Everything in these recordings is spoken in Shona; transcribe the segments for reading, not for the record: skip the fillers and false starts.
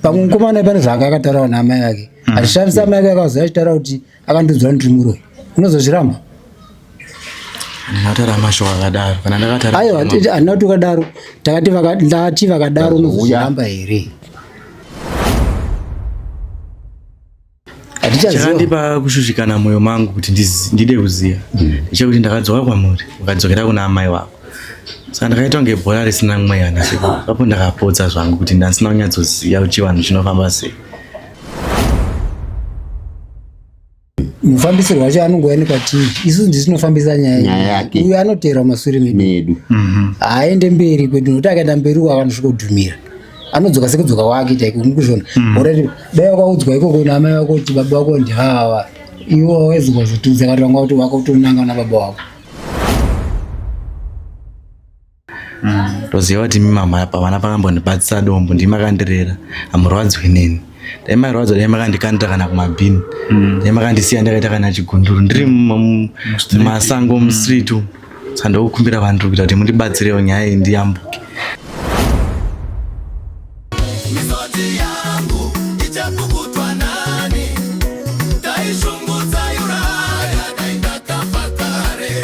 Pamwe mukomana pane zvaanga akataurawo naamai vake. Hazvishamisa amai vake akazouya achitaura kuti akandiudzwa ndiri muroyi. Unozozviramba? Ndakataura mashoko akadaro. Kana ndakataura. Aiwa, handina kuti ukadaro. Takati vaka ndati vakadaro unozozviramba here? Chakandipa kushushikana moyo mangu kuti ndide kuziva ndechekuti ndakadzoka kwamuri ukadzokera kuna amai wako. Saka ndakaita kunge bhora risina mweya nasekuru. Apo ndakapotsa zvangu kuti ndasina kunyatsoziva kuti chivanhu chinofamba sei. Mufambisirwo wacho anongouya nekwatiri isusu ndisu tinofambisa nyaya yake. Uyu anoteera mumasure medu, haaende mberi kwedu nokuti akaenda mberi uko akanosvikodhumira anodzoka sekudzoka kwake chaiko mukuzviona. Alright, dai wakaudzwa ikoko naamai vako kuti baba vako ndivava, iwo waizozotudza kati vanga kuti wakatonanga na baba wako. Toziva kuti imi mama apa vana pakambondibatisa dombo, ndimi makandirera, hamurwadzwi neni. Dai mairwadzwa dai makandikandira kana kumabhini, dai makandisiya ndakaita kana chigunduru ndiri mumasango mustreet umu. Saka ndokukumbira vanhu kuita kuti mundibatsirewo nyaya iyi ndiyambuke. Misodzi yangu ichapukutwa nani? Taishungudza Uriah, dai ndakafa kare.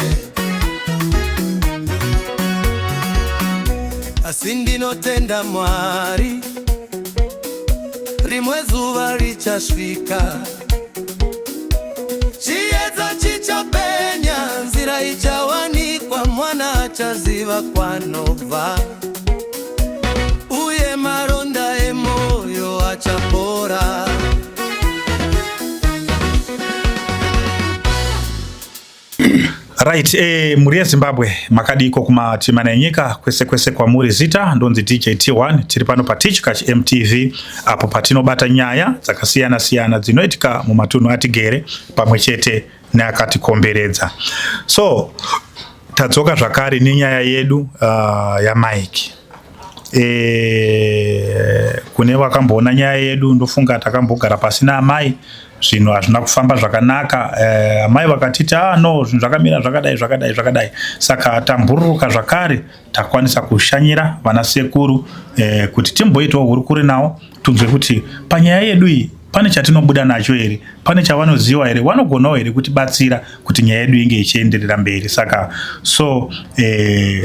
Asi ndinotenda Mwari, rimwe zuva richasvika, chiedza chichapenya, nzira ichawanikwa, mwana achaziva kwanobva, uye maronda emoyo achapora. Right, mhuri yeZimbabwe, makadiko kumatimana enyika kwese kwese kwamuri? Zita ndonzi DJ T1, tiri pano paTichkach MTV apo patinobata nyaya dzakasiyana siyana dzinoitika mumatunhu atigere pamwe chete neakatikomberedza. So tadzoka zvakare nenyaya yedu yaMike. Kune vakamboona nyaya yedu, ndofunga takambogara pasi naamai, zvinhu hazvina kufamba zvakanaka. Amai vakatiti, ah no, zvinhu zvakamira zvakadai zvakadai zvakadai. Saka tambururuka zvakare, takwanisa kushanyira vana sekuru kuti timboitawo hurukuri nawo, tunzwe kuti panyaya yedu iyi pane chatinobuda nacho here, pane chavanoziva here, vanogonawo here kutibatsira kuti nyaya yedu inge ichienderera mberi. Saka so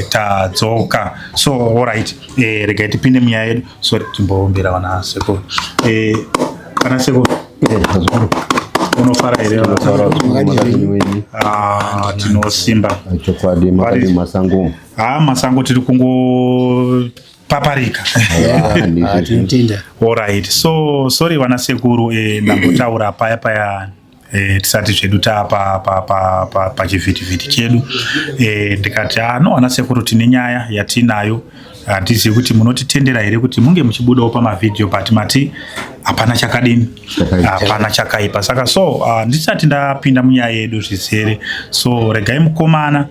tadzoka. So alright, regai tipinde munyaya yedu. Sorry, timboombera vana sekuru. Vana sekuru, unofara here? Ah, tinosimba. Chokwadi, makadi masango? Ha, masango tiri kungopaparika. Tinotenda. Alright, so sorry vana sekuru, ndambotaura paya paya tisati zvedu ta pachivhitivhiti chedu, ndikati, ah no, vana sekuru, tine nyaya yatinayo, handizivi kuti munotitendera here kuti munge muchibudawo pamavhidhiyo, but mati hapana chakadini, hapana chakaipa. Saka so ndisati ndapinda munyaya yedu zvizere, so regai mukomana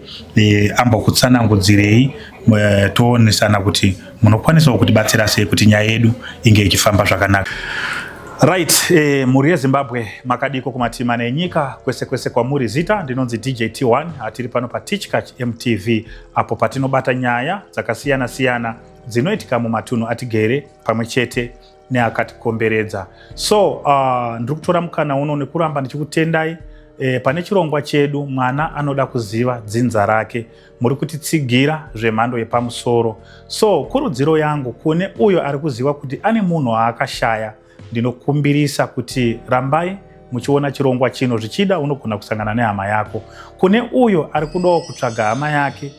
ambokutsanangudzirei, toonesana kuti munokwanisawo kutibatsira sei kuti nyaya yedu inge ichifamba zvakanaka. Right, mhuri yeZimbabwe, makadiko kumatima enyika kwese kwese kwamuri? Zita ndinonzi DJ T1, hatiri pano paTichkach MTV apo patinobata nyaya dzakasiyana siyana dzinoitika mumatunhu atigere pamwe chete neakatikomberedza. So ndiri kutora mukana uno nekuramba ndichikutendai pane chirongwa chedu Mwana Anoda Kuziva Dzinza Rake. Muri kutitsigira zvemhando yepamusoro. So kurudziro yangu kune uyo ari kuziva kuti ane munhu aakashaya, ndinokumbirisa kuti rambai muchiona chirongwa chino, zvichida unogona kusangana nehama yako. Kune uyo ari kudawo kutsvaga hama yake,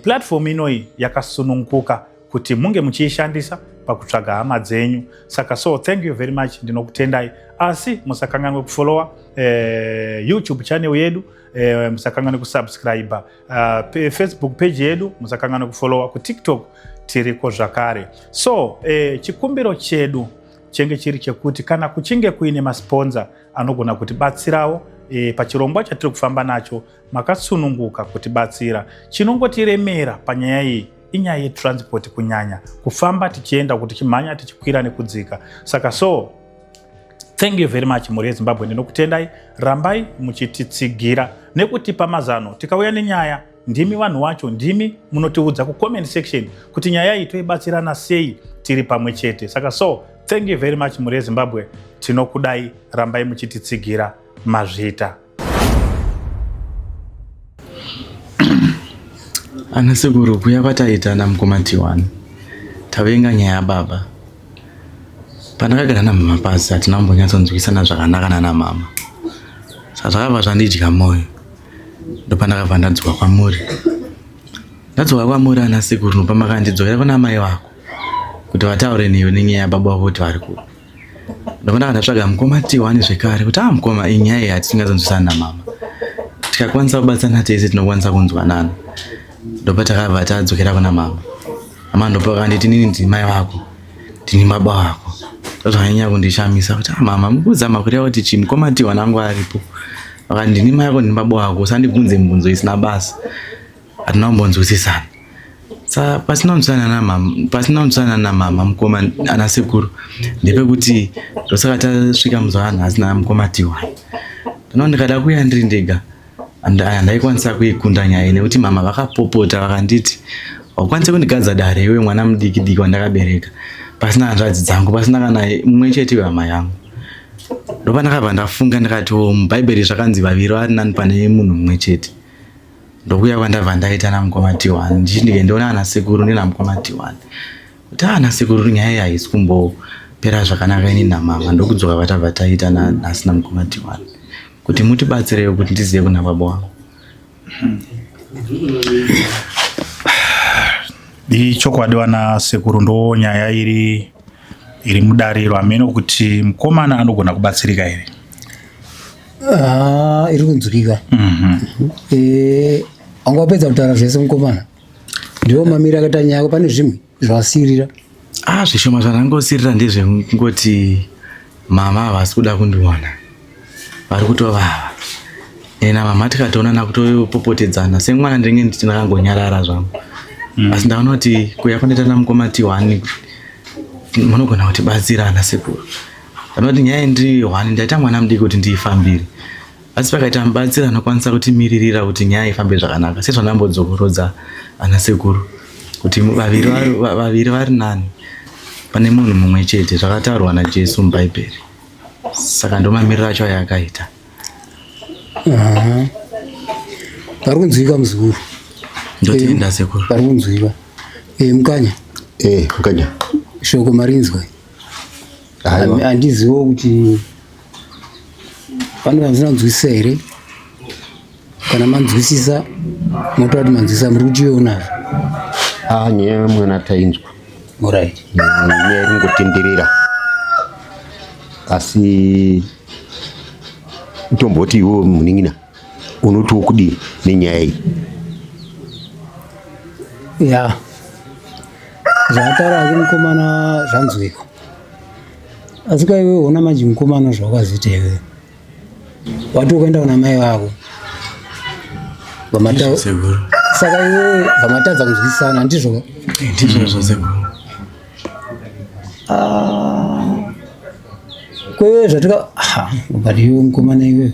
platform inoyi yakasununguka kuti munge muchiishandisa pakutsvaga hama dzenyu. Saka so thank you very much, ndinokutendai. Asi musakanganwe kufollowa YouTube channel yedu, musakanganwe kusubscribe Facebook page yedu, musakanganwe kufollowa kuTikTok, tiriko zvakare. So chikumbiro chedu chenge chiri chekuti kana kuchinge kuine masponsor anogona kutibatsirawo pachirongwa chatiri kufamba nacho, makasununguka kutibatsira. Chinongotiremera panyaya iyi inyaya yetransport, kunyanya kufamba tichienda, kuti tichimhanya tichikwira nekudzika. Saka so thank you very much, mhuri yeZimbabwe, ndinokutendai. Rambai muchititsigira nekutipa mazano. Tikauya nenyaya, ndimi vanhu wacho, ndimi munotiudza kucomment section kuti nyaya iyi toibatsirana sei tiri pamwe chete. Saka so Thank you very much mhuri yeZimbabwe, tinokudai, rambai muchititsigira. Mazvita. Ana sekuru, kuya kwataita namukoma Tiwani, tavenga nyaya yababa. Pandakagara namama pasi hatina kumbonyatsonzwisana zvakanaka nana mama, saka zvakabva zvandidya moyo. Ndopandakabva ndadzoka kwamuri, ndadzoka kwamuri ana sekuru, nopa makandidzokera kuna mai vako kuti vataure newe nenyaya yababa vako kuti vari kupi. Ndopandaka ndatsvaga mukoma Tiwani zvekare kuti ah mukoma, iyi nyaya iyi hatisingazonzwisana namama, tikakwanisa kubatsana tese tinokwanisa kunzwanana. Ndopatakabva tadzokera kuna mama. Mama ndopa vakanditi nini ndini mai vako, ndini baba vako. Ndozvakanyanya kundishamisa kuti ah mama, mukuzama kureva kuti chii? Mukoma Tiwani angu aripo, vakati ndini mai vako, ndini baba vako, usandibvunze mibvunzo isina basa. Hatina kumbonzwisisana. Sa pasina kunzwisana namama, pasina kunzwisana namama mukoma ana sekuru, ndepekuti ndosaka tasvika muzuva ranhasi namukoma Tiwani. Ndino ndikada kuuya ndiri ndega handaikwanisa kuikunda nyaya iyi nekuti mama vakapopota vakanditi haukwanisi kundigadza dare iwe mwana mudiki diki wandakabereka pasina hanzvadzi dzangu, pasina kana mumwe chete wehama yangu. Ndopandakabva ndafunga ndikati oh, mubhaibheri zvakanzi vaviri vari nani pane munhu mumwe chete. Ndokuya kwandabva ndaita namukoma Tiwani, ndichiti ndikendiona ana sekuru ndina mukoma Tiwani kuti ana sekuru, nyaya iyi haisi kumbopera zvakanaka ini namama. Ndokudzoka kwatabva taita nhasi namukoma Tiwani kuti mutibatsirewo kuti ndizive kuna baba wangu. Ichokwadi wana sekuru, ndo nyaya iri iri mudariro. Hameno kuti mukomana anogona kubatsirika here? Ah, iri kunzwika. Eh, wanga wapedza kutaura zvese mukomana? Ndiwo mamiri akaita nyaya yako, pane zvimwe zvawasirira? Ah, zvishoma zvandangosirira ndezvekungoti mama havasi kuda kundiona, vari kutovava. Ena mama tikatoonana kutopopotedzana semwana, ndinenge ndakangonyarara zvangu. Asi ndaona kuti kuya kwandaita namukoma Tiwani munogona kutibatsira ana sekuru. Vanoti nyaya ndiri hwani, ndaita mwana mudiki kuti ndiifambire, asi pakaita mubatsiri anokwanisa kutimiririra kuti nyaya ifambe zvakanaka, sezvandambodzokorodza ana sekuru kuti vaviri vaviri vari nani pane munhu mumwe chete, zvakataurwa naJesu mubhaibheri. Saka ndomamiriro acho ayakaita. Pari kunzwika muzukuru. Ndotenda sekuru. Pari kunzwika. Eh, mukanya. Eh, mukanya. Shoko marinzwa. Aiwa. Handiziwo kuti pane vamusina kunzwisisa here. Kana manzwisisa motaura kuti manzwisisa, muri kutionazvo. Ah, nyaya yemwana tainzwa. Alright. Nyaya iri kungotenderera, asi tomboti iwe munin'ina unotiwo kudii nenyaya iyi? Ya, zvaataura ake mukomana zvanzwika, asi kaiwe ona manje mukomana, zvawakazoita iwewe, wati ukaenda kuna mai vako. Sekuru. Saka iwewe vamatadza kunzwisisana, ndizvo? Ndizvozvo sekuru. Kwewe zvatika ha, but iwe mukomana iwewe.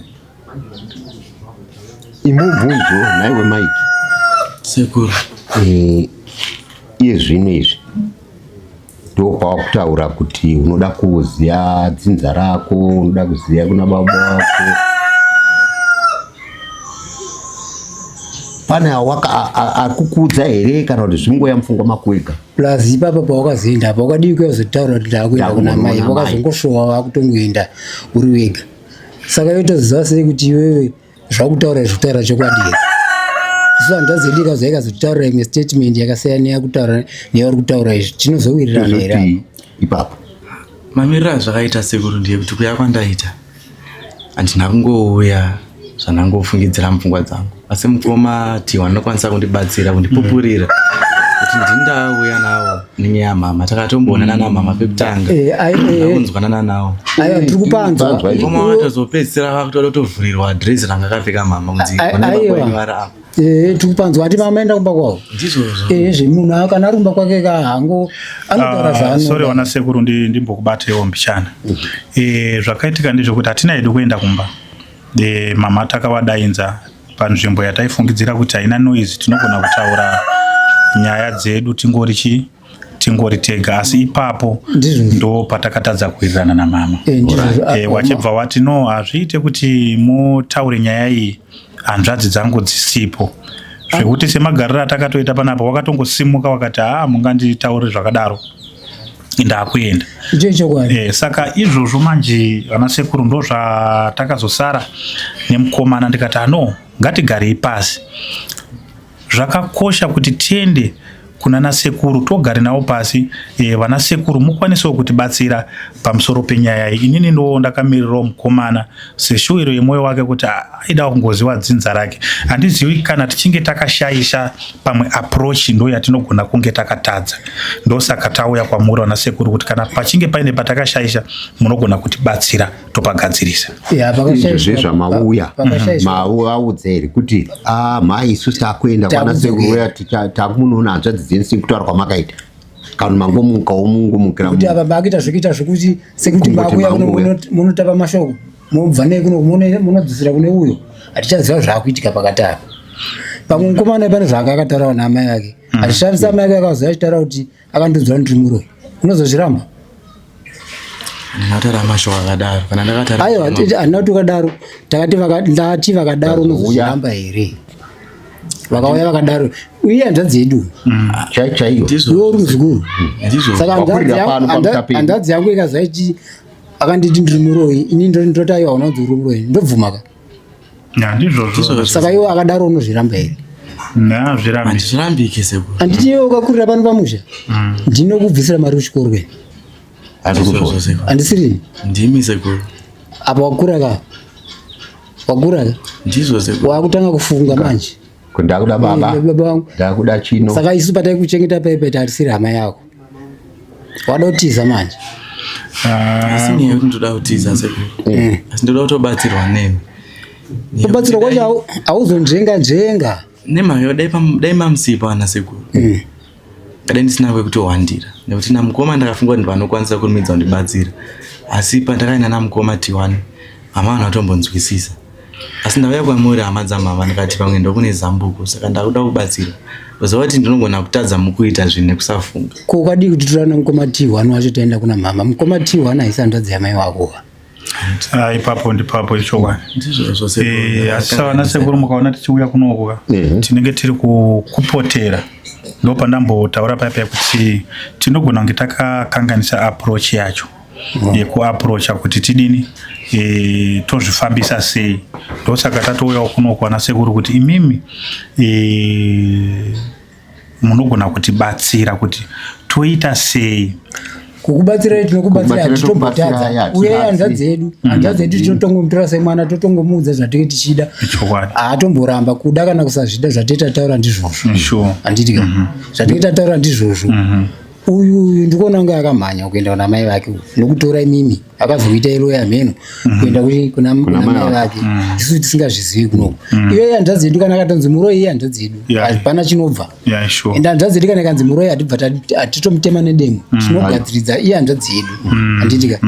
Imubvunzo nhaiwe Mike. Sekuru. Eh, iye zvino izvi ndopawakutaura kuti unoda kuziva dzinza rako, unoda kuziva kuna baba wako, pane akukuudza here kana kuti zvingoya mupfungwa mako wega? Plus ipapa pawakazoenda apa, wakadii kuyazotaura kuti ndakuenda kuna mai? Ndakunoona mai. Wakazongoshowa wakutongoenda uri wega, saka yotoziva sei kuti iwewe zvakutaura izvi kutaura chokwadi here? Isu hanzvadzi yedu ikazoya ikazotaura imwe statement yakasiyana neyakutaura neyauri kutaura izvi, tinozowirirana here apa? Tozoti ipapo. Mamiriro azvakaita sekuru ndeyekuti kuya kwandaita handina kungouya zvandangofungidzira mupfungwa dzangu, asi mukoma Tiwa anokwanisa kundibatsira kundipupurira kuti ndini ndauya nawo nenyaya yamama. Takatomboonana namama pekutanga, kunzwanana nawo. Aiwa, tiri kupanzwa. Panzwa izvo. Mama vatozopedzisira vakutoda kutovhurirwa dhirezi ranga akapfeka mama kunzi Aiwa. aiwa vari apa. Eh, tiri kupanzwa ati mama enda kumba kwavo. Ndizvozvo. Eh, zvemunhu kana ari kumba kwake kahango anotaura Ah, sorry zvaanoda. wana sekuru, ndimbokubatewo mbichana. Eh, zvakaitika ndezvekuti hatina hedu kuenda kumba. Eh, mama takavadainza panzvimbo yataifungidzira kuti haina noise, tinogona kutaura nyaya dzedu tingori chii. Tingori tega, asi ipapo Ndizvo. ndo patakatadza kuwirirana namama. Eh, ndizvo. Wachibva wati no, hazviite kuti mutaure nyaya iyi hanzvadzi dzangu dzisipo, zvekuti semagariro atakatoita panapa wakatongosimuka wakati haa, munganditaure zvakadaro, ndakuenda. Icho ichokwadi. Saka izvozvo manje vana sekuru ndo zvatakazosara nemukomana, ndikati ano ngatigarei pasi, zvakakosha kuti tiende kuna nasekuru togare navo pasi. Vana sekuru mukwanisewo kutibatsira pamusoro penyaya iyi. Inini ndo ndakamirirawo mukomana seshuwiro yemwoyo wake kuti aida kungoziva dzinza rake. Handizivi kana tichinge takashaisha pamwe approach ndo yatinogona kunge takatadza, ndosaka tauya kwamuri vana sekuru kuti kana pachinge paine patakashaisha munogona kutibatsira topagadzirisa. Ya, Izvo zvezvamauya pakashaishwa. Mauvaudza here kuti a mhai, isusu takuenda kwana sekuru uya, takumunoona hanzvadzi dzenyu sekutaura kwamakaita, kana mangomukawo mungomukira? Kuti apa makuita zvekuita zvekuti sekuti Kungoti makuya kuno manguya. Munotapa mashoko, mobva nei kuno, munodzosera kune uyo, hatichaziva zvaakuitika pakati apa. Pamwe mukomana pane zvaanga akataurawo naamai ake, hachishamisa amai ake akazoya achitaura kuti akandiudzwa ndiri muroyi. Unozozviramba? Ndakataura mashoko akadaro kana ndakataura? Aiwa, handina kuti ukadaro, takati ndati vakadaro. Vazouya. Unozozviramba here vakauya vakadaro, uye hanzvadzi yedu? Chai chaiyo. Iwe uri muzukuru. Ndizvo. Saka Wakurira pano paMutapeli. Hanzvadzi yangu ikazaiti akanditi ndiri muroyi, ini ndoti aiwa, unonzi uri muroyi, ndobvuma ka? Ya, ndizvozvo. Saka iwo akadaro unozviramba here? Nazvirambi. Handizvirambike sekuru. Handiti iwe ukakurira pano pamusha, ndinokubvisira mari kuchikoro kwene? Ndizvozvo sekuru. Handisirini? Ndimi sekuru. Apa wakura ka, wakura ka. Ndizvo sekuru. Wakutanga kufunga manje. Ndakuda baba. Eh, baba vangu. Ndakuda chino. Saka isu pataikuchengeta paipe tarisiri hama yako, wada kutiza manje. Asi nyaya yekuti ndoda kutiza sekuru, asi ndoda kutobatsirwa nemi. Kubatsirwa kwacho hauzonzvenga nzvenga. Nemhaka dai dai mamusipo ana sekuru, kadai ndisina kwekutohwandira, nekuti namukoma ndakafunga kuti vanokwanisa kurumidza kundibatsira, asi pandakaenda namukoma T1 hama vanhu vatombonzwisisa, asi ndauya kwamuri hama dzamama ndikati pamwe ndokune zambuko, saka ndakuda kubatsirwa. Uziva kuti ndinogona kutadza mukuita zvinhu nekusafunga. Ko ukadii kuti torana mukoma T1 wacho, taenda kuna mama? Mukoma T1 haisi hanzvadzi yamai wako. Ah, ipapo ndipapo ichokwadi. Ndizvozvo sekuru. Asi savana sekuru mukaona tichiuya kunoku ka, tinenge tiri kupotera, ndo pandambotaura paya paya kuti tinogona kunge takakanganisa approach yacho yekuapproacha kuti tidini, tozvifambisa sei. Ndosaka tatouyawo kunoku ana sekuru kuti imimi munogona kutibatsira kuti toita sei. Kukubatsirai tinokubatsira. Kubatsira tokubatsira, Hatitombotadza. ya, Uye tibatsi. hanzvadzi yedu, hanzvadzi yedu tinotongomutora semwana, totongomuudza zvatinge tichida. Chokwadi. Haatomboramba kuda kana kusazvida, zvatete taura ndizvozvo. Handiti ka, zvatinge tataura ndizvozvo. Uyu ndikuona kunge akamhanya kuenda kuna mai vake uyu, nokutora imimi akazokuita iloya mheno kuenda kuna mai vake, isusu tisingazvizivi kunoku. Iyoyo hanzvadzi yedu, kana akatonzi muroyi, iye hanzvadzi yedu, hapana chinobva. Ende hanzvadzi yedu kana ikanzi muroyi, hatibva hatitomutema nedemo, tinogadziridza, iye hanzvadzi yedu, handiti ka?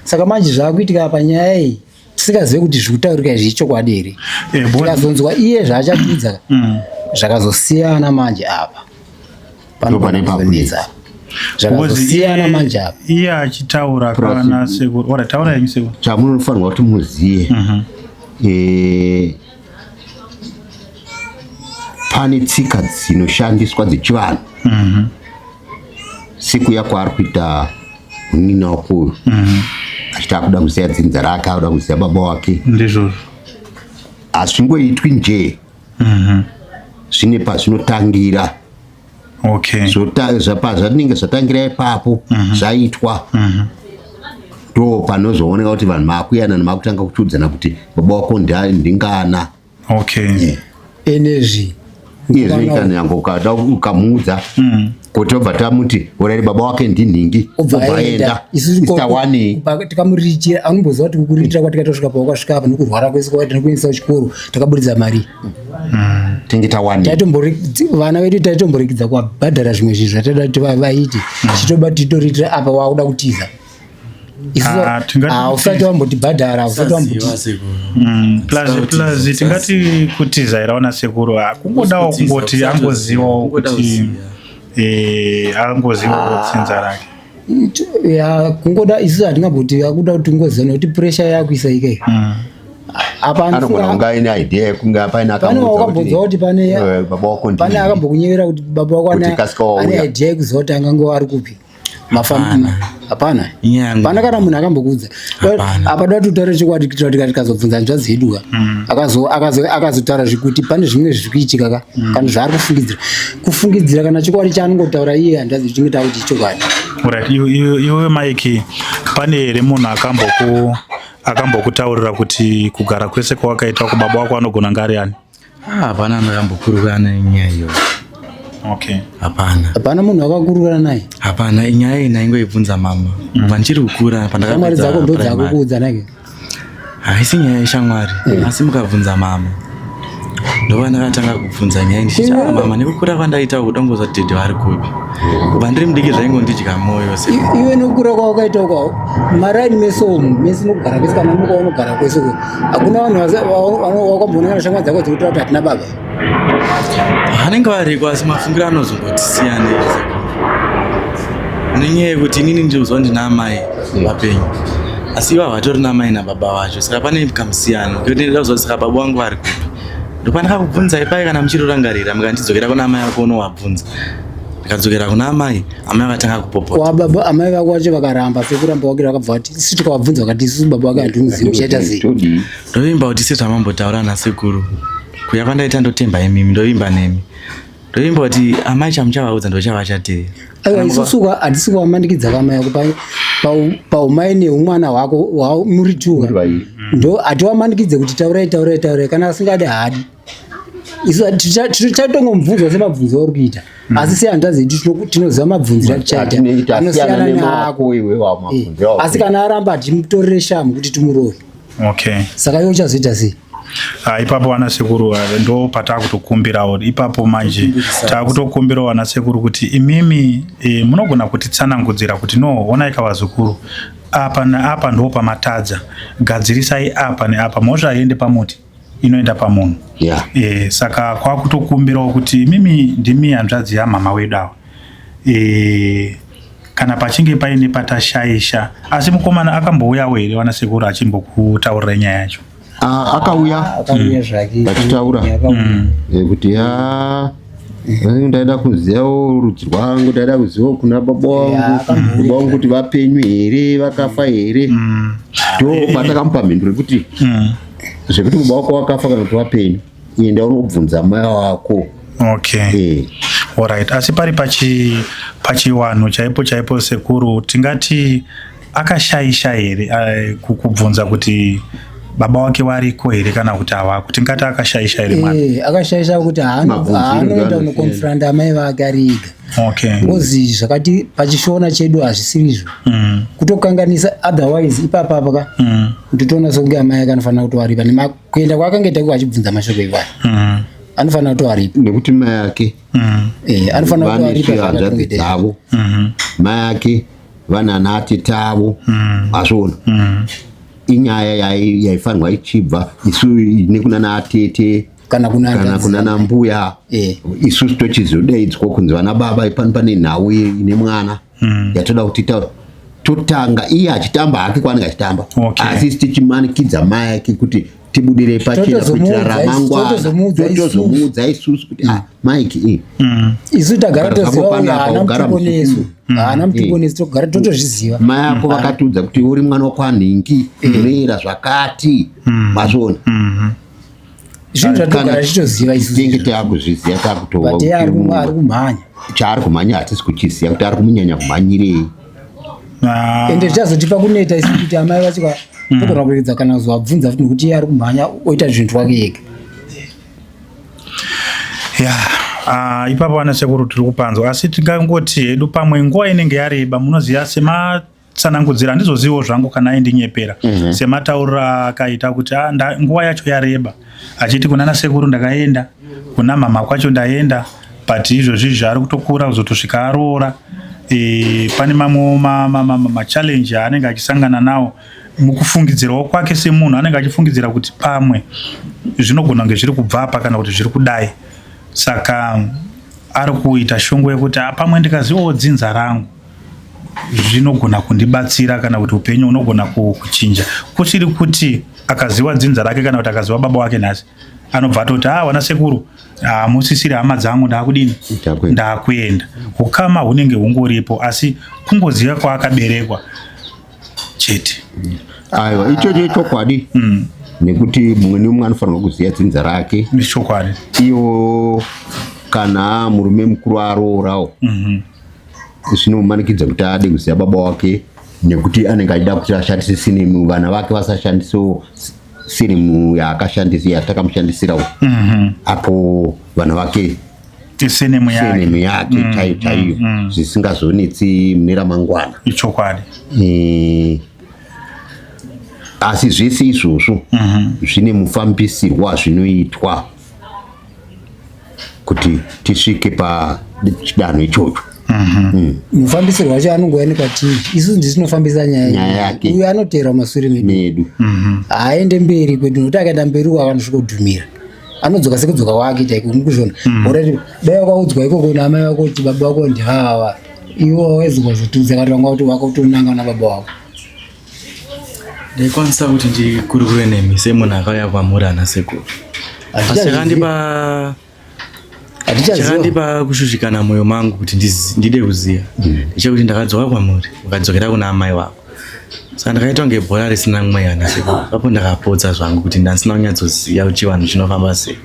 Saka manje zvaakuitika panyaya iyi, tisingazive kuti zviri kutaurika izvi ichokwadi here. Tikazonzwa iye zvaachatiudza zvakazosiyana manje apa. Ndopane Panozonetsa apa, zvakazosiyana manje apa. Iye achitaura kana sekuru ora, taura henyu sekuru. Chamunofanirwa kuti muziye, pane tsika dzinoshandiswa dzechivanhu sekuya kwaari kuita munin'ina wako uyu, achiti akuda kuziva dzinza rake, akuda kuziva baba wake. Ndizvozvo. Hazvingoitwi njee, zvine pazvinotangira. Pazvinenge zvatangira ipapo, zvaitwa, ndo panozooneka kuti vanhu maakuyanana, maakutanga kuchiudzana kuti baba wako ndingana. Enezvi Iyezvi kanyange ukada ukamuudza kuti obva tamuti urairi baba wake ndinhingi, obva obva aenda. aenda. Isusu Isitawani. Tikamuriritira, anomboziva kuti kukuriritira kwatikaitosvika pawakasvika apa nokurwara kwese kwaita nokuendesa kuchikoro, takaburitsa mari. Tenge tawani. Vana vedu taitomborekidza kuwabhadhara zvimwe zvinhu zvataida kuti vaite, tichitoba titoriitira. Apa wakuda kutiza. Isusu Ah, tingati hausati wambotibhadhara, hausati wamboti Saziva sekuru. Plus tingati kutiza here ona sekuru? Ah, kungodawo Kutiza, kungoti kusatoziva, angozivawo kungoda kuti kuziva. E, angozivawo tsinza rake. Ya, kungoda isusu hatingamboti akuda kuti tingoziva nekuti pressure yakuisa ikei. Apa Anogona kunge aine idea yekunge paine pane akamuudza wakambonzwa kuti pane eh, baba wako pane ndini. akambokunyevera kuti baba wako Kuti kasika wauya. ane idea yekuziva kuti angangova ari kupi mafamba hapana. Inyaya yangu. Pana kana munhu akambokuudza. Hapana. Apa da kuti utaure chokwadi kuitira kuti tikazobvunza hanzvadzi yedu ka akazotaura zvekuti pane zvimwe zviri kuitika ka kana zvaari kufungidzira kufungidzira kana chokwadi chaanongotaura iye hanzvadzi tinge takuti ichokwadi. Alright, iwe Mike, pane here munhu akambokutaurira kuti kugara kwese kwawakaita kubaba wako anogona kunge ari ani? Ah, hapana akambokurukura nenyaya iyoyo. Okay. Hapana. Hapana munhu akakurukura naye. Hapana, inyaya iyi ndaingoibvunza mama. Kubva ndichiri kukura Shamwari pandakapedza dzako ndo primary. dzakukuudza nake. Haisi nyaya yeshamwari, asi mukabvunza mama. Ndova ndakatanga kubvunza nyaya ndichiti "Ah, mama nekukura kwandaita uku dongozwa kuti dhedhe vari kupi. Kubva ndiri mudiki zvaingondidya moyo se. Iwe nokukura kwawakaita uko maraini mese umu mese unogara kwese kana muka unogara kwese uko hakuna vanhu wakamboonekana na shamwari dzako dzekutaura kuti hatina baba. Vanenge variko asi mafungiro anozongoti siyanei. Nenyaya yekuti inini ndinozwa ndina amai vapenyu. Asi ivo havatori namai nababa vacho. Saka pane kamusiyano. Ngekuti ndinoda kuzwa kuti saka baba vangu vari kupi. Ndopandakakubvunzai pai kana muchirorangarira mukandidzokera kuna amai vako unowabvunza. Ndikadzokera kuna amai, amai vakatanga kupopota. Kwa baba amai vako vacho vakaramba sekuramba wake vakabva vati isu tikavabvunza vakati isusu baba wake hatimuzivi uchaita sei. Todii? Ndovimba kuti sezvamambotaura nasekuru. Kuya kwandaita ndotemba imimi, ndovimba nemi. Ndovimba kuti amai chamuchavaudza ndochavachatevera. Aiwa isusu hatisi kuvamanikidza kamai ako paumai neumwana hwako muri tuka Muri vairi. ndo hatiwamanikidze kuti taurai taurai taurai kana asingadi haadi. Isu tichatongomubvunzwa semabvunzo auri kuita asi sehanzvadzi yedu tinoziva mabvunziro atichaita Atinenge tasiyana anosiyana neako. nemako iwe wamabvunziro Eh, asi kana aramba hatimutorere shamu kuti timurove. Okay. Saka iwe uchazoita sei? Ah, ipapo vana sekuru ndo patakutokumbirawo ipapo manje takutokumbirawo vana sekuru kuti imimi munogona kutitsanangudzira kuti no honai kavazukuru apa neapa ndo pamatadza gadzirisai apa neapa mhosva haiende pamuti inoenda pamunhu. Yeah. Saka kwakutokumbirawo kuti imimi ndimi hanzvadzi yamama wedu ava. Kana pachinge paine patashaisha asi mukomana akambouyawo here vana sekuru achimbokutaurira nyaya yacho? Akauya Akauya zvake vachitaura. Akauya. Kuti ya ndaida kuzivawo rudzi rwangu, ndaida kuzivawo kuna baba Ya, wangu, akamboita. baba wangu kuti vapenyu here vakafa here. Ndo patakamupa mhinduro yekuti zvekuti baba wako wakafa kana kuti vapenyu enda unobvunza mai wako. Okay. Alright. Asi pari pachiwanhu chaipo chaipo sekuru tingati akashaisha here kubvunza kuti baba wake wariko here kana kuti havako? Tingati akashaisha here mwana? Akashaisha kuti Mabvunziro haanoenda ndoanosiya. kunokonfronta amai vake ari ega. Okay. Ngozi zvakati pachishona chedu hazvisirizvo. Kutokanganisa otherwise ipapa apa ka nditoona sekunge amai ake anofanira kutovaripa kuenda kwaakange iko achibvunza mashoko iwayo. Anofanira kutovaripa. Nekuti mai ake Anofanira vane kutovaripa hanzvadzi zvakatonge dzavo. Mai ake vana atete avo. Azviona. Inyaya yaifanirwa ichibva isu nekuna atete kana kuna kana hanzvadzi kuna nambuya. Isusu tochizodaidzwa kunzi vana baba pano pane nhau ine mwana yatoda kuti taura. Totanga iye achitamba hake kwaanenge achitamba. Okay. Asi isu tichimanikidza mai ake kuti tibudire pachena kuitira ramangwana. Totozomuudza isusu. Totozomuudza isusu kuti Mike Isu tagara Gara zvako toziva uyu panapa, haana ugara mutupo musuku. nesu. Haana mutupo nesu togara totozviziva. Mai ako vakatiudza kuti uri mwana wekwanhingi unoera zvakati. Mazviona? Zvinhu zvatogara tichitoziva isusu. Tinenge takuzviziva takutova But iye kuti ari kumhanya. Chaari kumhanya hatisi kuchiziva kuti ari kumunyanya kumhanyirei. Ende zvichazotipa kuneta isu kuti amai vacho togona kuregedza kana kuzovabvunza futi nekuti iye ari kumhanya oita zvinhu twake ega. Ya, ipapo vana sekuru tiri kupanzwa asi tingangoti hedu pamwe nguva inenge yareba munoziva sematsanangudzira handizoziviwo zvangu kana aindinyepera. Sematauriro akaita kuti nguva yacho yareba achiti kuna nasekuru ndakaenda kuna mama kwacho ndaenda but izvozvi zvaari kutokura kuzotosvika aroora. Pane mamwe ma-challenge aanenge achisangana nawo mukufungidzirawo kwake semunhu anenge achifungidzira kuti pamwe zvinogona kunge zviri kubva apa kana kuti zviri kudai. Saka Ari kuita shungu yekuti ah, pamwe ndikazivawo dzinza rangu zvinogona kundibatsira kana kuti upenyu hunogona kuchinja. Kusiri kuti akaziva dzinza rake kana kuti akaziva baba wake nhasi anobva atoti ah, wana sekuru hamusisiri hama dzangu, ndakudini, ndakuenda. Ukama hunenge hungoripo, asi kungoziva kwaakaberekwa chete. Aiwa, ichocho chokwadi. Nekuti mumwe nemumwe anofanirwa kuziva dzinza rake. Chokwadi. Iyo kana murume mukuru aroorawo zvinomumanikidza kuti ade kuziva baba wake, nekuti anenge achida kuti ashandise surname, vana vake vasashandisewo surname yaakashandisa, yatakamushandisirawo. Apo vana vake surname yake, surname yake chaiyo chaiyo, zvisingazonetsi mune ramangwana. Ichokwadi. Asi zvese izvozvo zvine mufambisirwo wazvinoitwa kuti tisvike pachidanho ichocho. Mufambisirwo wacho anongouya nekwatiri isusu, ndisi tinofambisa nyaya. Nyaya yake. Uyu anoteera mumasure medu. Medu. Haaende mberi kwedu, nokuti akaenda mberi uko akanosvikodhumira anodzoka sekudzoka kwake chaiko, mukuzviona. Alright, dai wakaudzwa ikoko naamai vako kuti baba vako ndivava, iwo waizokazotudza kati vanga kuti wakatonanga na baba wako. Ndaikwanisa kuti ndikurukure nemi semunhu akauya kwamuri ana sekuru, asi chakandipa Hatichaziva. Chakandipa kushushikana mwoyo mangu kuti ndide kuziva ndechekuti ndakadzoka kwamuri, ukadzokera kuna amai wako, saka ndakaita kunge bhora risina mweya nasekuru. Papo ndakapotsa zvangu kuti ndasina kunyatsoziva kuti chivanhu chinofamba sei,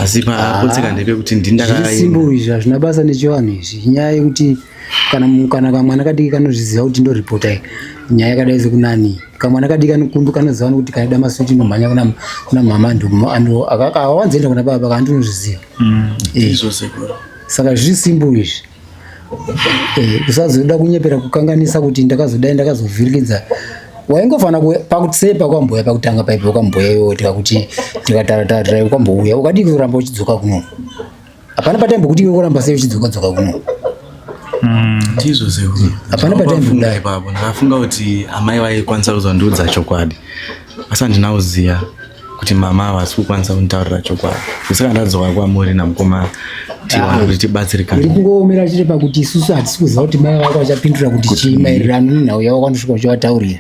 asi papotseka ndepekuti Zviri ndindaka simple izvi, hazvina basa nechivanhu izvi. Inyaya yekuti kana kamwana kadiki kanozviziva kuti ndoripota nyaya yakadai sekunani. Kamwana kadiki kanokundu kanoziva kuti kaida maswiti inomhanya kuna mama, akawanzoenda kuna baba kaandinozviziva. Izvo sekuru. Saka zviri simple izvi. Usazoda kunyepera kukanganisa kuti ndakazodai ndakazovhiringidza. Waingofana pakuti sei pakwamboya pakutanga paipo ukamboya iwewe, tikakuti tikataratara ukambouya, ukadii kuramba uchidzoka kuno? Hapana pataimbokuti iwe kuramba sei uchidzoka dzoka kuno. Ndizvo sekuru. Hapana Ndakafunga ipapo ndakafunga kuti amai vaikwanisa kuzondiudza chokwadi, asi handina kuziva kuti mama havasi kukwanisa kunditaurira chokwadi. Saka ndadzoka kwamuri namukoma Tiwana kuti Iri tibatsirikane. Kungoomera chete pakuti isusu hatisi kuziva kuti mai vako vachapindura kuti chii maererano nenhau yavo kwanosvika uchivataurira.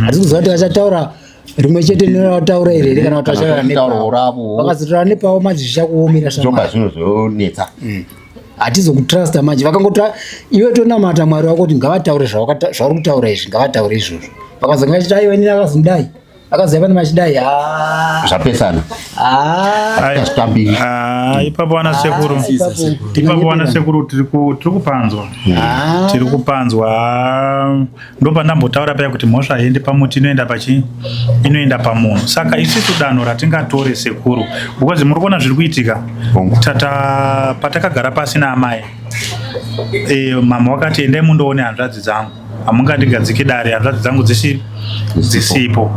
Hatisi kuziva kuti vachataura rimwe chete neravataura iri here, kana kuti vachataura Vachataura nepavo. ravo. Vakazotaura nepavo manje zvichakuomera. Zvoba Shamwari, zvinozonetsa. Hatizokutrasta manje. Vakangota iwe tonamata Mwari wako kuti ngavataure zvauri kutaura izvi, ngavataure izvozvo. Vakazonga vachiti aiwa, inini akazondai akazouya pane machidai. Ah, Zvapesana. Ah, Hazvitambiri. Ah, ipapo wana sekuru, ipapo wana sekuru, tiri kupanzwa. Ah. Tiri kupanzwa. Ndopandambotaura paya kuti mhosva haiendi pamuti, inoenda pachi inoenda pamunhu. Saka isusu danho ratingatore sekuru, because muri kuona zviri kuitika. Hongu. Tata patakagara pasi naamai, mama wakati endai mundoone hanzvadzi dzangu, hamungandigadzike dare hanzvadzi dzangu dzisipo.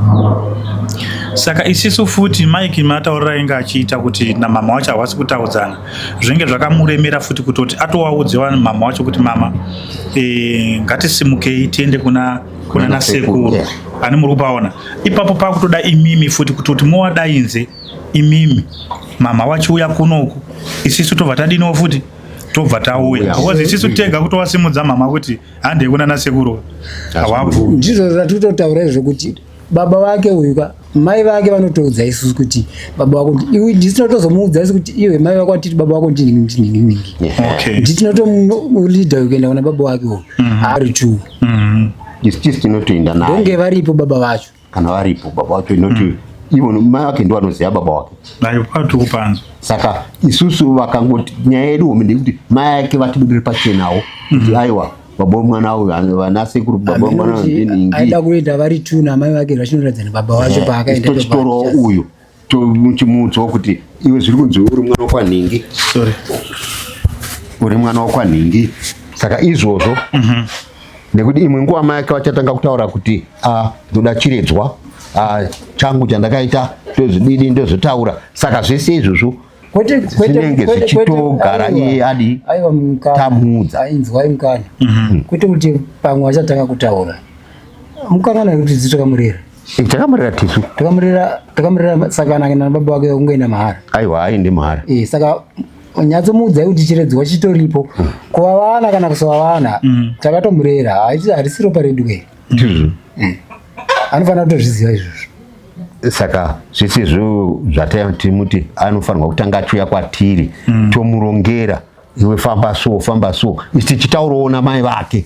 Saka isisu futi Mike matauriro ainge achiita kuti namama wacho havasi kutaudzana, zvinenge zvakamuremera futi kutoti atowaudze mama wacho kuti mama, ngatisimukei tiende kuna nasekuru. Ani muri kupaona ipapo pakutoda imimi futi kutoti mowadainze imimi mama wachiuya kunoku, isisu tobva tadiniwo futi, tobva tauya, because isisu tega kutovasimudza mama kuti handei kuna nasekuru hawabvumi. Ndizvo zvatitotaura izvo kuti baba vake uyu ka, mai vake vanotoudza isusu kuti baba vako iwe, ndisinotozomuudza isu kuti iwe mai vako atiti baba vako ndinhingi. Nditinotomulidha uyu kuenda kuna baba wake uyu ari two. Isusu tinotoenda naye. Ndonge varipo baba vacho. Kana varipo baba vacho, inoti ivo mai vake ndo vanoziva baba wake. Ayo patiri kupanzwa. Saka isusu vakangoti nyaya yedu hombe ndeyekuti mai ake vatibudire pachenawo kuti aiwa, baba wemwana uyu, vana sekuru, baba wemwana uyu ndinhingi. Aida kuenda vari two namai vake, vachinoratidza nebaba vacho paakaenda. Tochitorawo uyu, tochimuudzawo kuti iwe zviri kunzi uri mwana wekwanhingi. Sorry. Uri mwana wekwanhingi, saka izvozvo nekuti imwe nguva mai ake vachatanga kutaura kuti ah, ndoda chiredzwa, ah, changu chandakaita ndozvididi ndozotaura. Saka zvese izvozvo Kwete, kwete, zvinenge kwete, zvichitogara kwete, iye adi aiwa mukana. Tamuudza. Ainzwai mukana, kwete kuti pamwe vachatanga kutaura mukangana kuti dzii takamurera. Takamurera tisu. Takamurera, takamurera. Saka kana akaenda nababa wake kungoenda mahara? Aiwa, aende mahara. Saka Nyatsomuudzai kuti chiredzwa chitoripo. Kuvavana kana kusavavana, takatomurera. Harisi ropa redu ke. Ndizvo. Anofanira kutozviziva izvozvo. Saka zvese izvo zvatatimuti anofanirwa kutanga achiuya kwatiri, tomurongera, iwe famba so, famba so, isi tichitaurawo namai vake.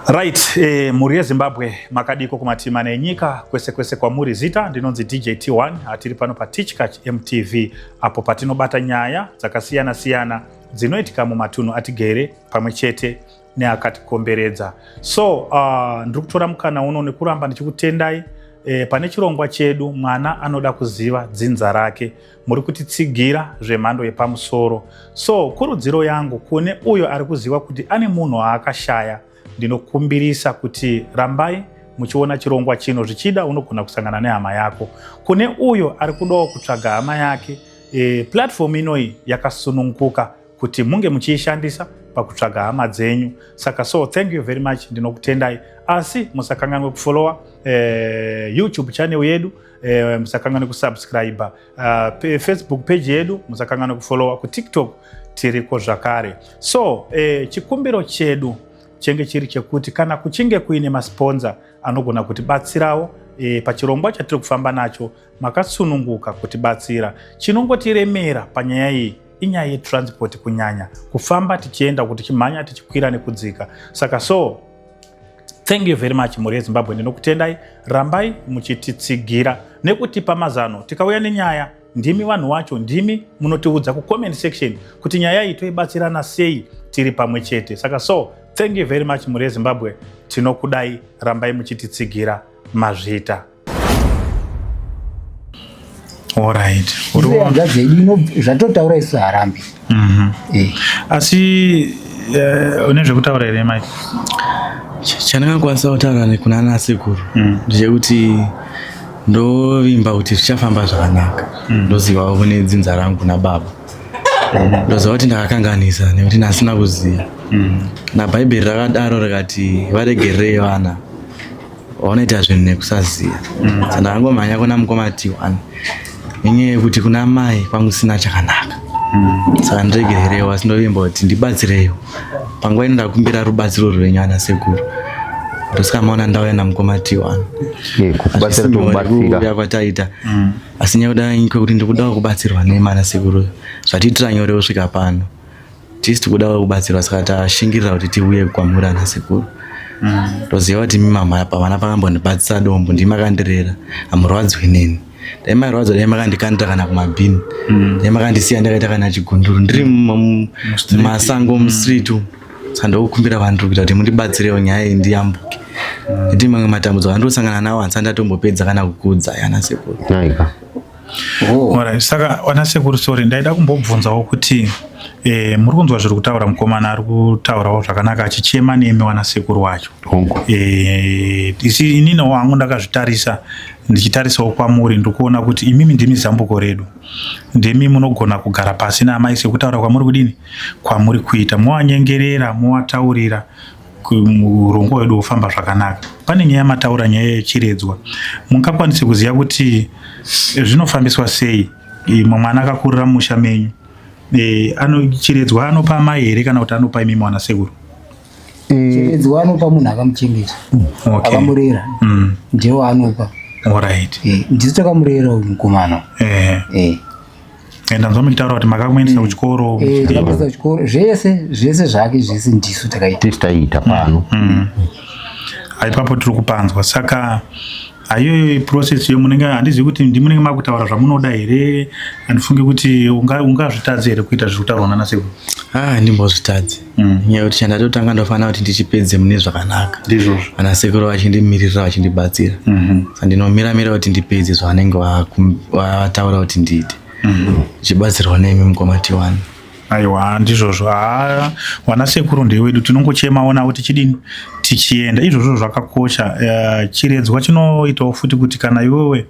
Right, mhuri yeZimbabwe, makadiko kumatima nenyika kwese kwese kwamuri? Zita ndinonzi DJ T1. Hatiri pano paTichkach MTV, apo patinobata nyaya dzakasiyana siyana dzinoitika mumatunhu atigere pamwe chete neakatikomberedza. So ndiri kutora mukana uno nekuramba ndichikutendai pane chirongwa chedu Mwana Anoda Kuziva Dzinza Rake. Muri kutitsigira zvemhando yepamusoro. So kurudziro yangu kune uyo ari kuziva kuti ane munhu aakashaya, ndinokumbirisa kuti rambai muchiona chirongwa chino. Zvichida unogona kusangana nehama yako. Kune uyo ari kudawo kutsvaga hama yake, platform inoyi yakasununguka kuti munge muchiishandisa pakutsvaga hama dzenyu. Saka so thank you very much, ndinokutendai. Asi musakanganwe kufollowa YouTube channel yedu, musakanganwe kusubscribe Facebook page yedu, musakanganwe kufollowa kuTikTok, tiriko zvakare. So chikumbiro chedu chenge chiri chekuti kana kuchinge kuine masponsor anogona kutibatsirawo pachirongwa chatiri kufamba nacho, makasununguka kutibatsira. Chinongotiremera panyaya iyi inyaya yetransport, kunyanya kufamba tichienda, kuti tichimhanya, tichikwira nekudzika. Saka so thank you very much, mhuri yeZimbabwe, ndinokutendai. Rambai muchititsigira nekutipa mazano. Tikauya nenyaya, ndimi vanhu wacho, ndimi munotiudza kucomment section kuti nyaya iyi toibatsirana sei tiri pamwe chete. Saka so thank you very much, mhuri yeZimbabwe, tinokudai. Rambai muchititsigira. Mazvita. Alright. Hanzvadzi yedu zvatotaura isu harambi. Asi une zvekutaura here, Mike? Chandingakwanisa kutaura kuna nasekuru ndechekuti ndovimba kuti zvichafamba zvakanaka. Ndozivawo kune dzinza rangu nababa. Ndoziva kuti ndakakanganisa nekuti ndasina kuziva. Nabhaibheri rakadaro, rikati varegererei vana vanoita zvinhu nekusaziva. Saka ndakangomhanya kuna mukoma T1 nenyaya yekuti kuna mai kwangu sina chakanaka. Saka ndiregererewo, asi ndovimba kuti ndibatsireiwo. Panguva ino ndakumbira rubatsiro rwenyu, ana sekuru. Ndosaka maona ndauya namukoma T1. Kubatsira tokubatsira. Kuuya kwataita, asi nyaya kwekuti ndikudawo kubatsirwa nemana sekuru, zvatiitira nyore kusvika pano. Tisi tikudawo kubatsirwa, saka tashingirira kuti tiuye kwamuri, ana sekuru. Toziva kuti imi mama pavana pakambondibatisa dombo, ndimi makandirera. Hamurwadziwi neni. Dai mairwadzwa, dai makandikandira kana kumabhini, dai makandisiya ndakaita kana chigunduru, ndiri mumasango, mustreet umu. Saka ndokukumbira vandiri kuita kuti mundibatsirewo nyaya iyi ndiyambuke, nekuti mamwe matambudziko andosangana nawo handisati ndatombopedza kana kukudza, yana sekuru. Naika. Alright, saka wana sekuru, sorry, ndaida kumbobvunzawo kuti muri kunzwa zviri kutaura mukomana, ari kutaurawo zvakanaka achichema nemi wana sekuru wacho. Hongu. Isi ininiwo hangu ndakazvitarisa, ndichitarisawo kwamuri, ndikuona kuti imimi ndimi zambuko redu, ndimi munogona kugara pasi naamai sekutaura kwamuri kudini kwamuri kuita, movanyengerera, movataurira, urongwa hwedu hwofamba zvakanaka. Pane nyaya mataura, nyaya yechiredzwa, mungakwanise kuziva kuti zvinofambiswa sei? Imwe mwana akakurira mumusha menyu, ano chiredzwa anopa amai here kana kuti anopa imimi wana sekuru? Chiredzwa anopa munhu akamuchengeta, akamurera, ndiwo anopa. Ndisu takamurera uyu mukomana. Ndanzwa muchitaura kuti makamuendesa kuchikoro. Takamuendesa kuchikoro, zvese zvese zvake zvese ndisu takaita. Tisi taiita pano. Ipapo tiri kupanzwa. Saka haiyoyo process yo munenge, handizivi kuti ndimunenge makutaura zvamunoda here. Handifungi kuti ungazvitadzi here kuita zviri kutaurwa nana sekuru. Ah, ndimbozvitadzi. Nyaya yekuti chandatotanga ndofanira kuti ndichipedze mune zvakanaka. Ndizvozvo. Ana sekuru vachindimirira, vachindibatsira. Saka ndinomiramira kuti ndipedze zvavanenge vataura kuti ndiite, ndichibatsirwa nemi mukoma T1. Aiwa, ndizvozvo. Ha, wana sekuru ndewedu, tinongochemawo navo tichidini, tichienda. Izvozvo zvakakosha. Chiredzwa chinoitawo futi kuti kana iwewe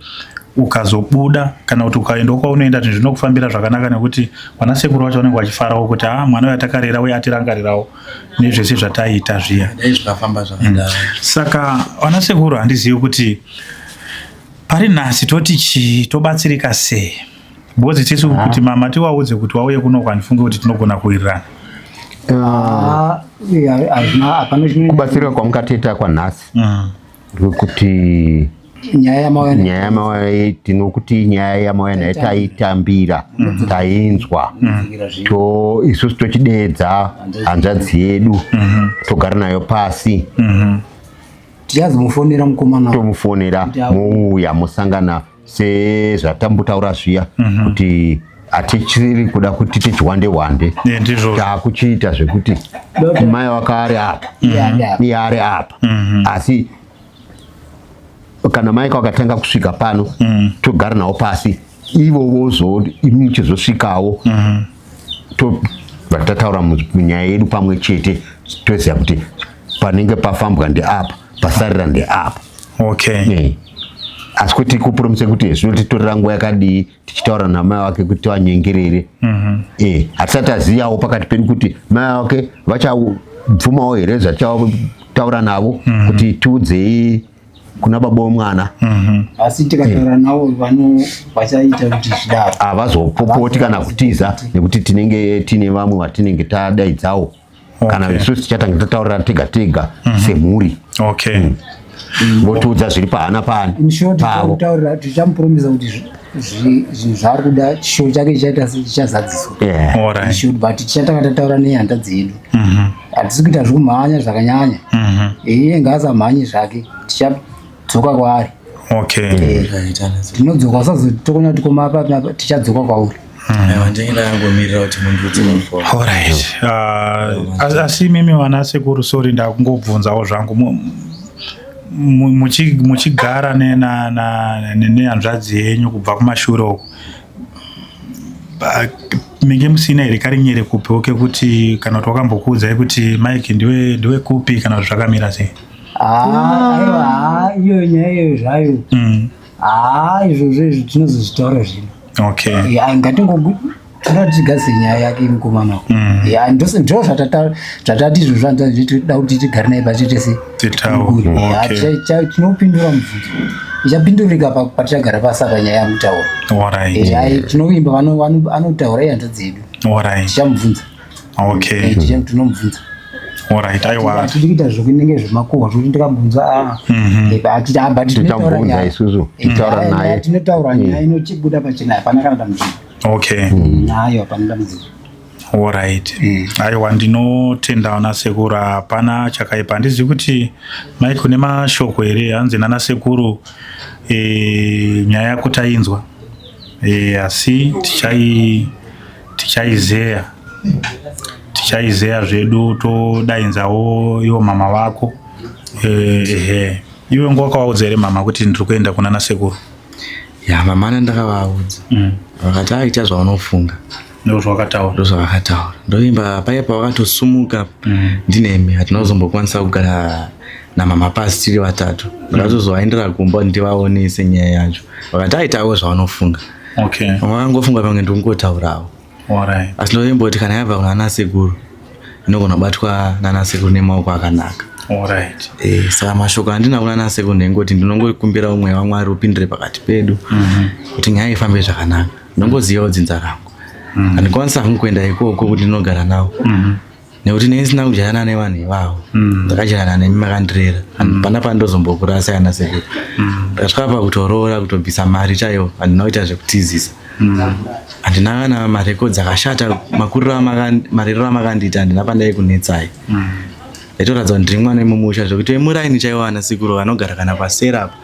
ukazobuda kana kuti ukaendawo kwaunoenda, zvinhu zvinokufambira zvakanaka, nekuti vana sekuru vacho vanenge vachifarawo kuti ha, mwana uyu atakarera uye atirangarirawo nezvese zvataiita zviya. Dai zvikafamba zvakadaro. Saka vana sekuru, handizivi kuti pari nhasi toti chii, tobatsirika sei. Because tisu kuti mama tiwaudze kuti wauye kuno kwandifunge kuti tinogona kuwirirana. Ah, yeah, hazvina hapana chinoita. Kubatsirika kwamukatiita kwanhasi ndekuti Nyaya yamauya nayo. Nyaya yamauya, tinokuti nyaya yamauya nayo taitambira, tainzwa, to isusu tochideedza hanzvadzi yedu, togara nayo pasi. Tichazomufonera mukomana. Tomufonera, mouya mosangana sezvatambotaura zviya kuti hatichiri kuda kuti tichiwande wande. Ndizvo. Taakuchiita zvekuti mai waka ari apa, iye ari apa, asi kana mai wakatanga kusvika pano, togara navo pasi, ivo vozo imi muchizosvikawo, tobva tataura munyaya yedu pamwe chete, toziva kuti panenge pafambwa ndeapa, pasarira ndeapa. Asi kuti kupromise kuti zvinotitorera nguva yakadii tichitaura namai vake kuti tivanyengerere, hatisati taziyawo pakati pedu kuti mai vake vachabvumawo here zvatichataura navo kuti tiudzei kuna baba wemwana. Asi tikataura navo vano vachaita kuti zvidaro. Havazopopoti kana kutiza nekuti tinenge tine vamwe vatinenge tadaidzawo, kana isusu tichatanga tataurira tega tega semhuri, votiudza zviri pahana pani In short, pavo. Tichakutaurira, tichamupromisa kuti zvinhu zvaari kuda, chishuwo chake chichaita chichazadziswa. All In right. short, but tichatanga tataura nehanzvadzi yedu. Hatisi kuita zvekumhanya zvakanyanya. Iye ngaasamhanye zvake, tichadzoka kwaari. Tinodzoka, usazotokona kuti koma apa apa, tichadzoka kwauri. Aiwa, ndinenge ndakangomirira kuti mundiudze mafoni. Alright. Asi imimi vana sekuru, sorry, ndakungobvunzawo zvangu. Muchigara nehanzvadzi yenyu kubva kumashure uko, minge musina here karinyere kupiwo kekuti kana kuti wakambokuudzai kuti Mike ndiwe kupi, kana kuti zvakamira sei? Ah, aiwa, ah, iyo nyaya iyoyo zvayo. Ah, izvozvo izvi tinozozvitaura zvino. Ya, ngatingo toda kuti tigadzire nyaya yake mukomana. Ya, ndo zvatati izvozvo hanzvadzi toda kuti tigare naye pachete se Titaure. Ya, tinopindura mubvunzo ichapindurika patichagara pasi apa nyaya yamutaura. Ya, tinovimba anotaura ihanzvadzi yedu. Tichamubvunza. Tinomubvunza. Alright. Aiwa. Hatidi kuita zvokunenge zvemakuhwa zvokuti ndikabvunza, ah, ah, but tinotaura Tichamubvunza nyaya. isusu, titaura naye. Tinotaura nyaya inochibuda pachena, hapana kana dambudziko. Nayo hapana dambudziko. Alright. Aiwa, ndinotenda vana sekuru, hapana chakaipa. Handizivi kuti Mike une mashoko here, hanzi nana sekuru nyaya yako tainzwa, asi tichaizeya zvedu, todainzawo iwo mama vako. Ehe, iwe nguva wakawaudza here mama kuti ndiri kuenda kuna nasekuru? Ya, mamana ndakavaudza. Vakati aita zvaunofunga. Ndozvawakataura? Ndozvavakataura. Ndoimba paya pavakatosumuka ndinemi, hatina kuzombokwanisa kugara namama pasi tiri vatatu. Ndakatozovaendera kumba kuti ndivaonese nyaya yacho, vakati aitawo zvavanofunga. Vakangofunga pange ndikungotaurawo. Asi ndoimboti kana yabva kuna nasekuru inogona kubatwa nanasekuru nemaoko akanaka. Saka mashoko andina kuna nasekuru ndengoti ndinongokumbira umwe waMwari upindire pakati pedu kuti nyaya ifambe zvakanaka. Ndinongozivawo dzinza rangu, handikwanisa hangu kuenda ikoko kuti ndinogara navo nekuti nei ndisina kujairana nevanhu ivavo. Ndakajairana nemi makandirera, pana pandozombokurasa yana sekuru. Ndakasvika pakutoroora, kutobvisa mari chaiyo, handina kuita zvekutizisa, handina kana marekodzi akashata. Makuriro marerero amakandiita, handina pandai kunetsai. Ndaitoratidza kuti ndiri mwana wemumusha, zvekuti vemuraini chaivo ana sekuru vanogara kana pasera apa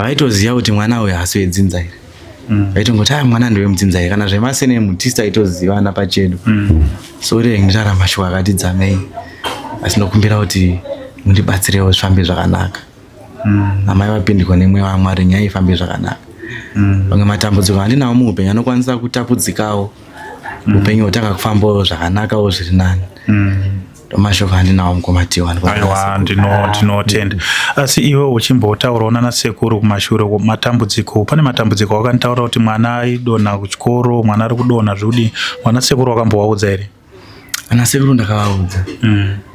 vaitoziva kuti mwana uyu haasi wedzinza iri. Vaitongoti aya mwana ndewemudzinza iri, kana zvemasenemu tisi taitozivana pachedu. So rei nditaura mashoko akati dzamei, asi ndokumbira kuti mundibatsirewo zvifambe zvakanaka. Amai vapindikwa nemweya waMwari, nyaya ifambe zvakanaka. Vamwe matambudziko andinawo muupenyu anokwanisa kutapudzikawo, upenyu hutanga kufambawo zvakanakawo zviri nani. Ndomashoko andinawo, mukoma Tiwa. Aiwa, ndinotenda. Asi iwe uchimbotaurawo nana sekuru kumashure uko, matambudziko, pane matambudziko wakanditaura kuti mwana aidonha kuchikoro, mwana ari kudonha zvekudii, mwana sekuru wakambovaudza here? Ana sekuru ndakavaudza.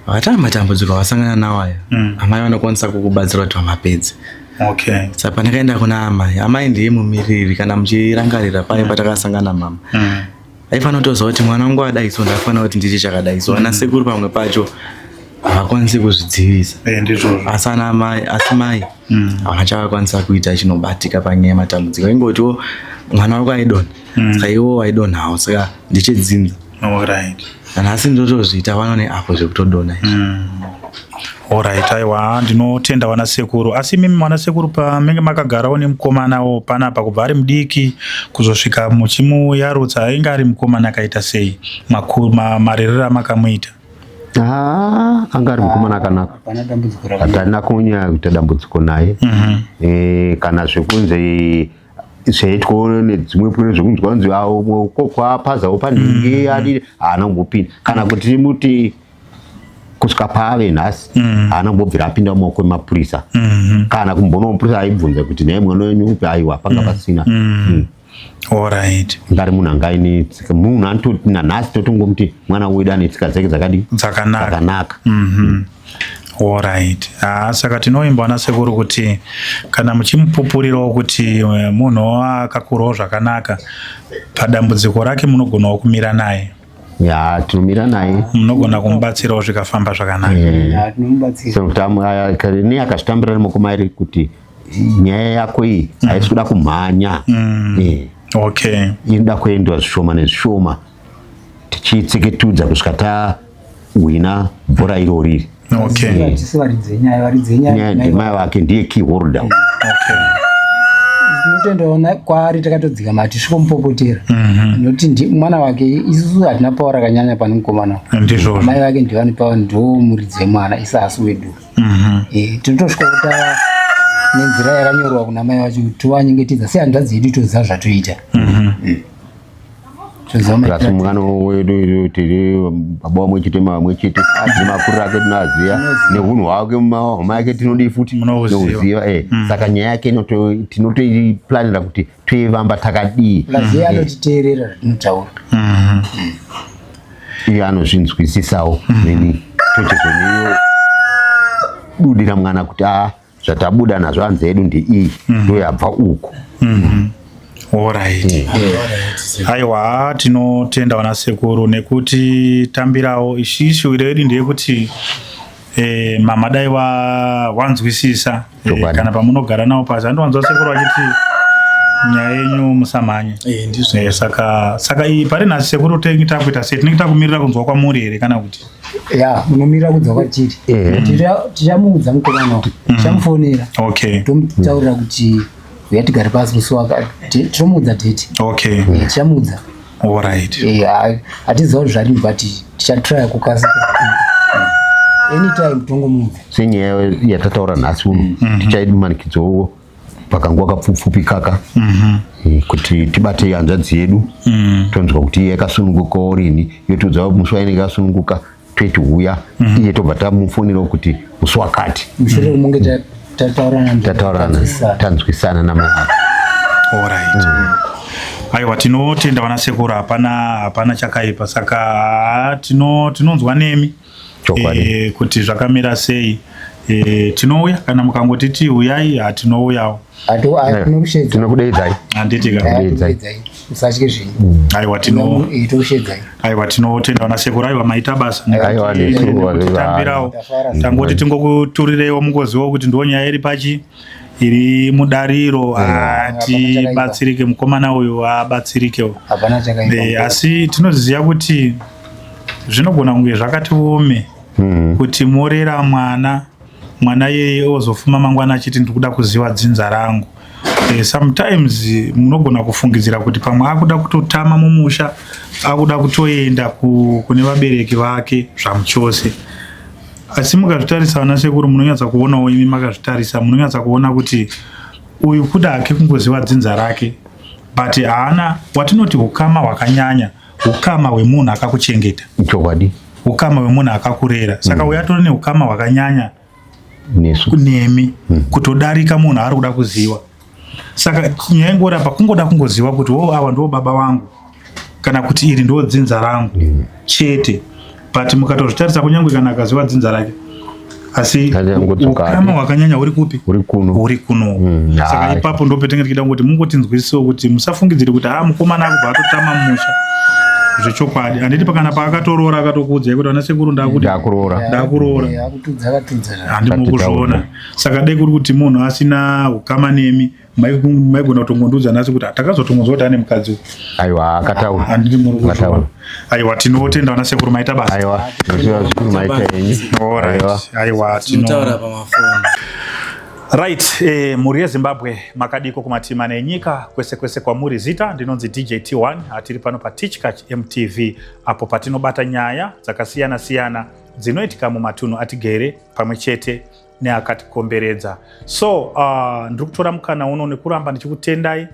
Vakati aya matambudziko avasangana nawo aya, amai vanokwanisa kukubatsira kuti vamapedze. Okay. Saka pandakaenda kuna amai, amai ndiye mumiriri kana muchirangarira paye patakasangana mama. Aifanira kutoziva kuti mwana wangu adai so ndafanira kuti ndiite chakadai so. Ana sekuru pamwe pacho havakwanisi kuzvidzivisa. Eh, ndizvozvo. Asi ana mai, asi mai havana chavakwanisa kuita chinobatika panyaya yematambudziko. Aingotiwo mwana wako aidonha. Saka iwo waidonhawo saka ndechedzinza. Alright. Nhasi ndotozviita pano neapo zvekutodonha izvi. Alright, aiwa ndinotenda vana sekuru. Asi imimi mwana sekuru pamenge makagarawo nemukomanawo panapa kubva ari mudiki kuzosvika muchimuyarutsa ainge ari mukomana akaita sei? Makuru marerero amakamuita. Ah, anga ari mukomana akanaka. Hapana dambudziko rakanaka. Hatina kunyanya kuita dambudziko naye. Kana zvekunzi zvaitwa nedzimwe pwere zvekunzwa kunzi kwapazawo panhingi adi haana kumbopinda kana kuti muti kusvika paave nhasi haana kumbobvira apinda mumaoko emapurisa kana kumboona mupurisa aibvunza kuti naye mwana wenyu upi aiwa panga pasina. Alright. Ngari munhu anga aine tsika munhu anototi nanhasi totongomuti mwana wedu ane tsika dzake dzakadii Dzakanaka. Dzakanaka. Alright. Ah, saka tinoimba vana sekuru kuti kana muchimupupurirawo kuti munhu akakurawo zvakanaka padambudziko rake munogonawo kumira naye. Ya, tinomira naye. Munogona kumubatsirawo zvikafamba zvakanaka. Ya, tinomubatsira. So kuti ne akazvitambira nemaoko mairi kuti nyaya yako iyi haisi kuda kumhanya. Okay. Inoda kuendwa zvishoma nezvishoma tichitseketudza kusvika tahwina bhora irori. Okay. Tisi varidzi venyaya, varidzi venyaya Nyaya ndimai vake ndiye key holder. Okay. Tinotendawo kwaari takatodzika mati svikomupopotera nokuti mwana wake isusu hatina pawa rakanyanya pane mukomana. Ndizvozvo. Mai vake ndivo vane pawa, ndo muridzi wemwana, isu haasi wedu. Tinotosvika kuta nenzira yakanyorwa kuna mai vacho tovanyengetedza sehanzvadzi yedu toziva zvatoita. Toziva Asi maitiro mwana wedu tiri baba vamwe chete mai vamwe chete nemakuriro ake tinoaziva nehunhu hwake hama yake tinodii futi Munohuziva. Tinohuziva, eh. Saka nyaya yake tinotoiplanira kuti toivamba takadii. Plus iye anotiteerera zvatinotaura. Iye anozvinzwisisawo neni tochizoniyobudira mwana kuti a zvatabuda nazvo hanzi yedu ndeiyi ndoyabva uku. Alright. Aiwa tinotenda vana sekuru nekuti tambirawo ishuwiro yedu ndeyekuti mama dai wanzwisisa Chokwadi. kana pamunogara navo pasi andiwanzwa sekuru vachiti nyaya yenyu musamhanye. Ndizvo. Saka iyi pari nhasi sekuru tinenge takuita sei? Tinenge takumirira kunzwa kwamuri here kana kuti? Ya, munomirira kunzwa kwatiri. Tichamuudza mukomana wako, tichamufonera. Okay. Tomutaurira kuti uya tigare pasi musi waka tinomuudza date. Okay. Tichamuudza. Alright. Hatiziva kuti zvarini but tichatrya kukasika. Anytime tongomuudza. Senyaya yatataura nhasi uno tichaimanikidzwawo pakanguva kapfupfupi kaka kuti tibate hanzvadzi yedu tonzwa kuti iye yakasunungukawo rini yotiudza musi wainenge yakasununguka toiti huya iye tobva tamufonerawo kuti musi wakati. Mushure mekunge tataurana Tataurana tanzwisana. tanzwisana namai avo. Alright. Aiwa tinotenda vana sekuru hapana chakaipa saka tinonzwa nemi. Chokwadi. Kuti zvakamira sei. Tinouya kana mukangotiti huyai hatinouyawo. Tinokushedzai. Tinokudeedzai. Handiti ka? Tinokudeedzai. Tinokudeedzai. Musatye zvenyu. Aiwa Tokushedzai. Aiwa tinotenda vana sekuru aiwa maita basa. Aiwa, nesu, Nekutitambirawo. Tafara. Tangoti tingokuturireiwo mungoziwo kuti ndiwo nyaya iri pachi iri mudariro atibatsirike mukomana uyu abatsirikewo. Hapana chakaipa. Asi tinoziva kuti zvinogona kunge zvakati ome kuti morera mwana mwana iyeye ozofuma mangwana achiti ndikuda kuziva dzinza rangu. Sometimes munogona kufungidzira kuti pamwe akuda kutotama mumusha akuda kutoenda kune vabereki vake zvamuchose. Asi mukazvitarisa vana sekuru munonyatsa kuonawo imi makazvitarisa munonyatsa kuona kuti uyu kuda hake kungoziva dzinza rake but haana watinoti hukama hwakanyanya, hukama hwemunhu akakuchengeta. Chokwadi. Hukama hwemunhu akakurera. Saka uyu atori nehukama hwakanyanya nesu nemi kutodarika munhu ari kuda kuziva. Saka nyaya ingori apa kungoda kungoziva kuti wo ava ndo baba vangu kana kuti iri ndo dzinza rangu chete. But mukatozvitarisa kunyange kana akaziva dzinza rake Asi ukama hwakanyanya uri kupi? Uri kuno. Uri kuno. Saka ipapo ndo petinge tichida kuti mungotinzwisisawo kuti musafungidzire kuti haa mukomana akubva atotama mumusha. Zvechokwadi. Handiti pakana paakatoroora akatokuudzai kuti ana sekuru ndakuti ndakuroora. Ndakuroora. Akutudza akatudza. Handimo kuzviona. Saka dai kuri kuti munhu asina ukama nemi maigona kutongondiudza nhasi kuti takazotongonzwa kuti ane mukadzi uyu. Aiwa akataura. Handiti muri kuzviona. Aiwa tinotenda vana sekuru maita basa. Aiwa tinoziva zvikuru maita henyu. Alright. Aiwa tinotaura pamafoni. Right, mhuri yeZimbabwe makadiko kumatima nenyika kwese kwese kwamuri. Zita ndinonzi DJ T1, atiri pano paTichkach MTV apo patinobata nyaya dzakasiyana siyana dzinoitika mumatunhu atigere pamwe chete neakatikomberedza. So ndiri kutora mukana uno nekuramba ndichikutendai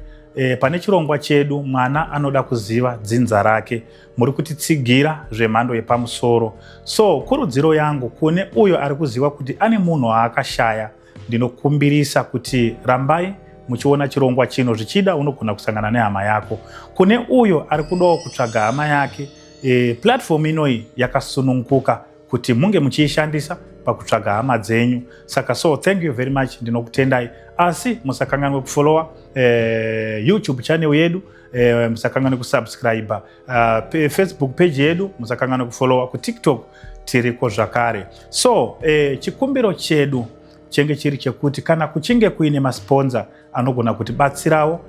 pane chirongwa chedu Mwana Anoda Kuziva Dzinza Rake. Muri kutitsigira zvemhando yepamusoro. So kurudziro yangu kune uyo ari kuziva kuti ane munhu waakashaya, ndinokumbirisa kuti rambai muchiona chirongwa chino. Zvichida unogona kusangana nehama yako. Kune uyo ari kudawo kutsvaga hama yake, platform inoyi yakasununguka kuti munge muchiishandisa pakutsvaga hama dzenyu. Saka so thank you very much, ndinokutendai. Asi musakanganwe kufollowa YouTube channel yedu, musakanganwe kusubscribe Facebook page yedu, musakanganwe kufollowa kuTikTok tiriko zvakare. So chikumbiro chedu chenge chiri chekuti kana kuchinge kuine masponsor anogona kutibatsirawo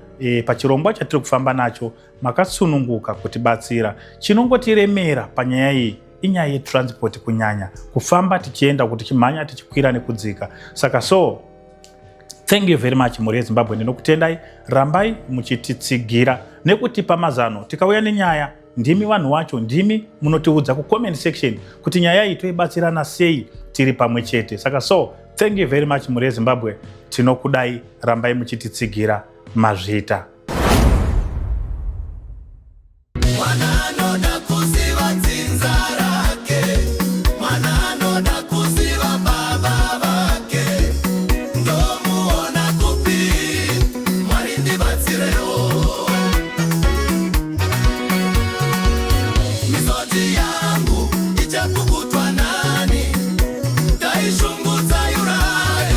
pachirongwa chatiri kufamba nacho, makasununguka kutibatsira. Chinongotiremera panyaya iyi inyaya yetransport, kunyanya kufamba tichienda, kuti tichimhanya tichikwira nekudzika. Saka so thank you very much mhuri yeZimbabwe, ndinokutendai. Rambai muchititsigira nekutipa mazano. Tikauya nenyaya, ndimi vanhu wacho, ndimi munotiudza kucomment section kuti nyaya iyi toibatsirana sei tiri pamwe chete. Saka so thank you very much mhuri yeZimbabwe, tinokudai, rambai muchititsigira. Mazvita. Mwana anoda kuziva dzinza rake, mwana anoda kuziva baba vake, ndomuona kupi? Mwari ndibatsirewo. Misodzi yangu ichapukutwa.